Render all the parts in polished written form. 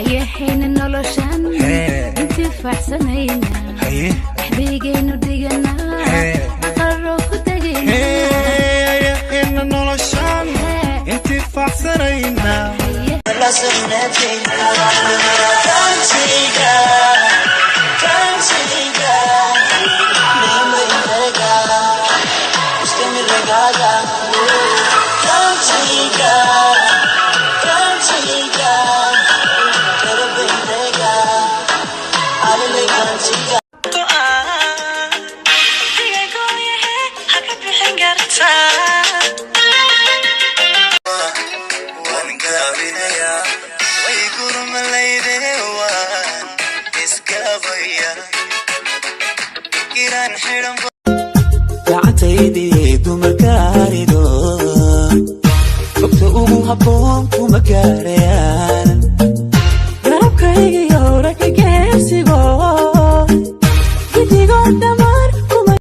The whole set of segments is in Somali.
Ayahayna noloshan intifaacsanayna, Haye. Axdigaynu dhiganaa, aqaro ku tegayna. Ayahayna noloshan intifaacsanayna. Haye. Usted me regala Canchica, canchica, pero bendiga, alele canchica. Waan gaabinayaa, way gurmalayde, waan isgaabaya giraan xidhan. Gacantaydii dumarkaanido xogta ugu habboon kuma gaarayaan, garabkaygiyo raggeesigo gidigoo dhammaan kuma.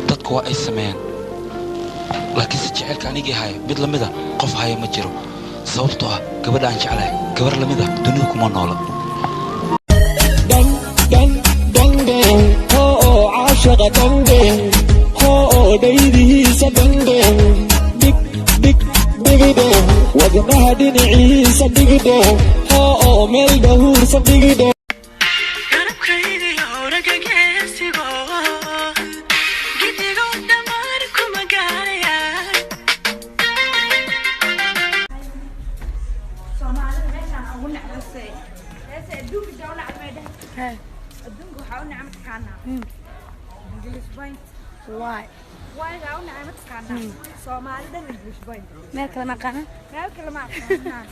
Dadku waa ay sameeyaan, laakiinse jacaylka anigii haya mid la mida qof haya ma jiro, sababtoo ah gabadha aan jeclahay gabar la mida dunida kuma noola. Dhan dhan dhandhen hoo, caashaqa dhandhen hoo, dhaydihiisa dhandhen, dhig dhig dhigidhen, wadnaha dhinaciisa dhigidhen hoo, meel dhahuursa dhigidhen. Garabkaygiyo raggeesigo gidigoo dhammaan kuma gaarayaan. Soomaalida meeshaan ugu necbasay heese adduunka jaa u nacmay dheh. Adduunka waxaa u nacma taqaanaa English Point. Why? Waygaa u nacay ma taqaanaa? Soomaali dhan English Point. Meel kale ma aqaana. Meel kale ma aqaanaa.